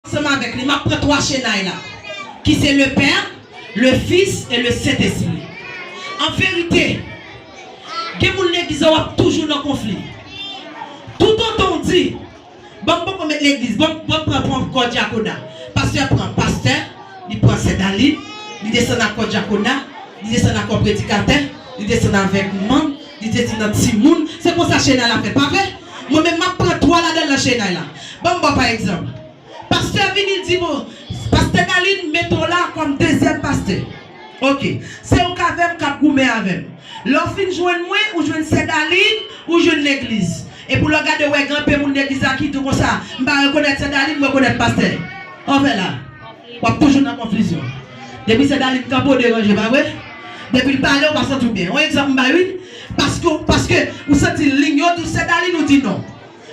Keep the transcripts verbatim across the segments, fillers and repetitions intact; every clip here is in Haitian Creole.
Ansanm avèk li, m ap pran twa chenay la, ki se le Père, le Fils et le Saint-Esprit. An verite, gen moun legliz la w ap toujou nan konfli. Toutotan w di, "Bon, m poko met legliz, bon, bon, pran, pran kò dyakona." Pastè pran pastè, li pran sè Dalin, li desann ak kò dyakona, li desann ak kò predikatè, li desann avèk manm, li desann nan timoun. Se konsa chenay la fèt, pa vre? Mwen menm, m ap pran twa ladan nan chenay la. Ban m ba w pa egzanp. Pastè vini, l di, "Bon, pastè Dalin, mete w la kòm dezyèm pastè." Oke. Se ou k avè m, k ap goumen avè m. Lè w fin jwenn mwen, ou jwenn sè Dalin, ou jwenn legliz. Epi lè w gade, w wè gen anpil moun legliz la ki di w konsa, "M pa rekonèt sè Dalin, m rekonèt pastè." Anfè la, w ap toujou nan konfizyon. Depi sè Dalin kanpe, w deranje, pa vre? Depi l pale, w pa santi w byen. Yon egzanp m bay, wi. Paske, paske ou santi liy yo di w sè Dalin, ou di non.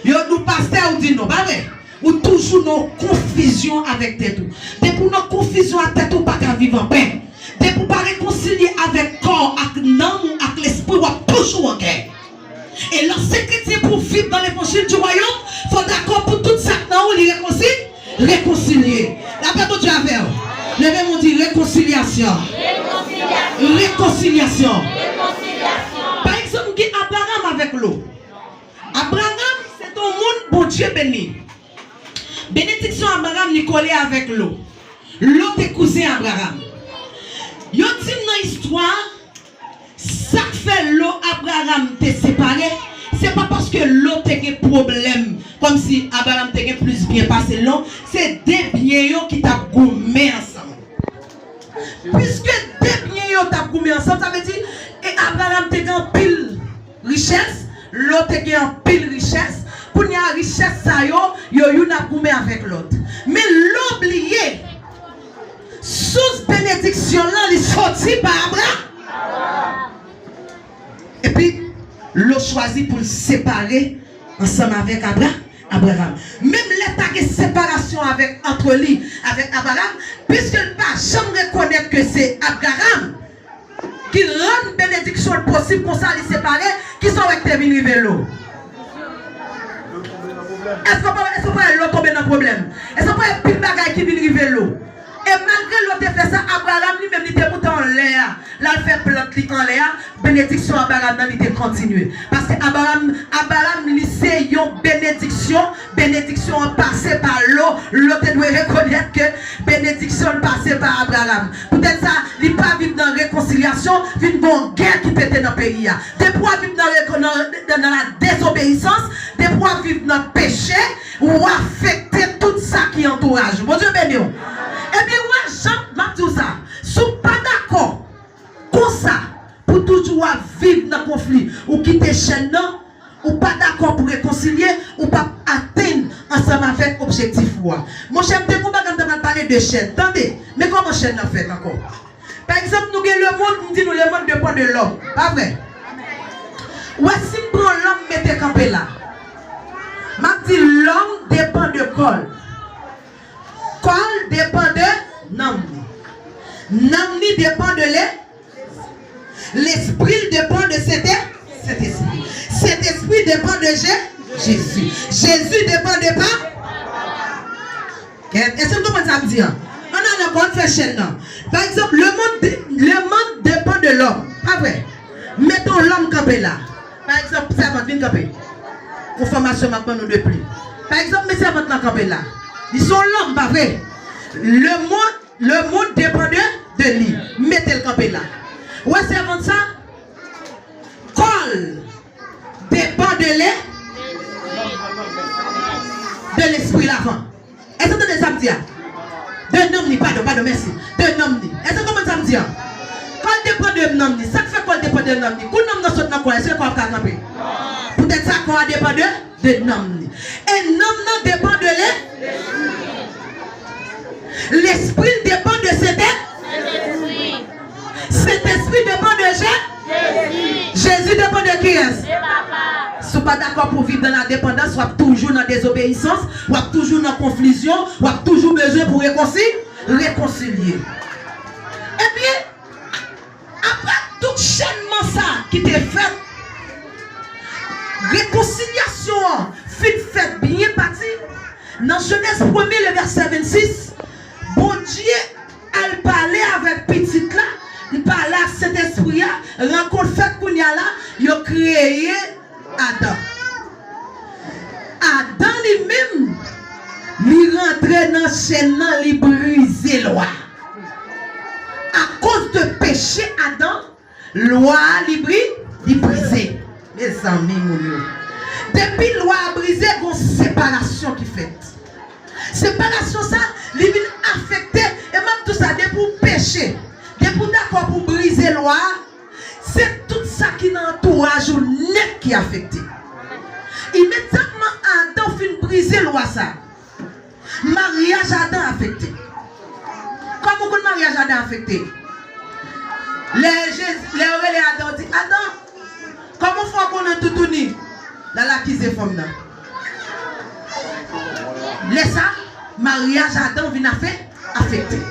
Yo di w pastè, ou di non, pa vre? Ou toujou nan konfizyon avèk tèt ou. Depi w nan konfizyon ak tèt ou, ou pa ka viv anpè. Depi w pa rekonsilye avèk kò w, ak nanm ou, ak lespri w, w ap toujou an gè. E lè w se kretyen, pou w viv nan levanjil di wayòm, fò w dakò pou tout sa k nan ou li rekonsi-, rekonsilye. Lapè Bondye avè w. Leve men w, di rekonsilyasyon. Rekonsilyasyon. Pa egzanp, gen Abraram avèk Lo. Abraram se te yon moun Bondye beni. Benediksyon Abraram li kole avèk Lo. Lo te kouzen Abraram. Yo di m nan istwa a, sa k fè Lo Abraram te separe, se pa paske Lo te gen pwoblèm, kòmsi Abraram te gen plis byen pase Lo, se de byen yo ki t ap goumen ansanm. Piske de byen yo t ap goumen ansanm, sa vle di, e Abraram te gen anpil richès, Lo te gen anpil richès. Kounye a, richès sa yo, yo youn ap goumen avèk lòt. Men Lo bliye, sous benediksyon lan, li soti pa Abra. Epi, Lo chwazi pou l separe ansanm avèk Abra. Abraram. Menm lè ta gen separasyon avèk, antre li avèk Abraram, piske l pa janm rekonèt ke se Abraram ki rann benediksyon l posib, konsa li separe, kisa w wè ki te vin rive Lo? Èske w pa, èske w pa wè Lo tonbe nan pwoblèm? Èske w pa wè pil bagay ki vin rive Lo? E malgre Lo te fè sa, Abraram li menm li te moute anlè a, l al fè plant li anlè a, benediksyon Abraram nan li te kontinye. Paske Abraram, Abraram li se yon benediksyon, benediksyon an pase pa Lo, Lo te dwe rekonèt ke benediksyon l pase pa Abraram. Poutèt sa, li pa viv nan rekonsilyasyon, vin gen yon gè ki pete nan peyi a. Depi w ap viv nan reko-, nan, nan, nan la dezobeyisans, depi w ap viv nan peche, ou afekte tout sa ki antouraj ou. Bondye beni w. Ebyen, wè, jan m ap di w sa, si w pa dakò konsa pou toujou w ap viv nan konfli, ou kite chèn nan, ou pa dakò pou rekonsilye, ou p ap atenn ansanm avèk objektif ou a. Monchè, m te gen yon bagay m ta pral pale de chèn. Tande, men kòman chèn nan fèt ankò. Pa egzanp, nou gen lemonn, m di nou lemonn depann de lòm. Pa vre? Ou wè, si m pran lòm mete kanpe la, m ap di lòm depann de kò l. Kò l depann de nanm li. Nanm li depann de le-, lespri l depann de Sentè-, Sentespri. Sentespri depann de Je-, Jezi. Jezi depann de pa-, Kèt, èske n konprann sa m di an? Ann ale ankò, ann fè chèn nan. Pa egzanp, lemonn de-, lemonn depann de lòm, pa vre? Mete yon lòm kanpe la. Pa egzanp, sèvant, vin kanpe. Yon enfòmasyon m ap ban nou de pli. Pa egzanp, men sèvant lan kanpe la. Li se yon lòm, pa vre? Lemonn, lemonn depann de, de li. Mete l kanpe la. Ou wè sèvant sa? Kò l depann de le-, de lespri l avan. Èske w tande sa m di a? De nanm li, padon, padon, mèsi. De nanm li. Èske w konprann sa m di a? Kò l depann de nanm li. Sa k fè kò l depann de nanm li? Kou nanm nan sot nan kò a, èske kò a ka kanpe? Poutèt sa, kò a depann de, de nanm li. E nanm nan depann de le-, lespri l depann de Sentè-, Sentespri depann de Je-, Jezi depann de kiyès? Si w pa dakò pou viv nan ladepandans, w ap toujou nan dezobeyisans, w ap toujou nan konfizyon, w ap toujou bezwen pou rekonsi-, rekonsilye. Ebyen, apre tout chènman sa ki te fèt, rekonsilyasyon an fin fèt byen pati. Nan Jenèz premye, le vèsè vennsenk, kreye Adan. Adan li menm, li rantre nan chèn nan, li brize lwa. Akoz de peche Adan, lwa a li bri, li brize. Mezanmi, moun yo. Depi lwa a brize, gon separasyon ki fèt. Separasyon sa, li vin afekte, e m ap di w sa, depi w peche, depi w dakò pou w brize lwa a, se tout sa ki nan antouraj ou nèt ki afekte. Imedyatman Adan fin brize lwa sa, maryaj Adan afekte. Kòman w konn maryaj Adan afekte? Lè Jezi, lè yo rele Adan, yo di, Adan, kòman w fè w konnen toutouni? L al akize fanm nan. Lè sa, maryaj Adan vin afe, afekte.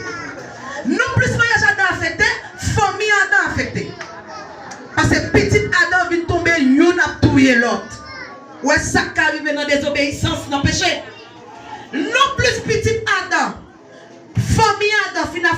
Non plis maryaj Adan afekte, fanmi Adan afekte. Paske pitit Adan vin tonbe, youn ap touye lòt. Ou wè sa k ka rive nan dezobeyisans, nan peche. Non plis pitit Adan, fanmi Adan fin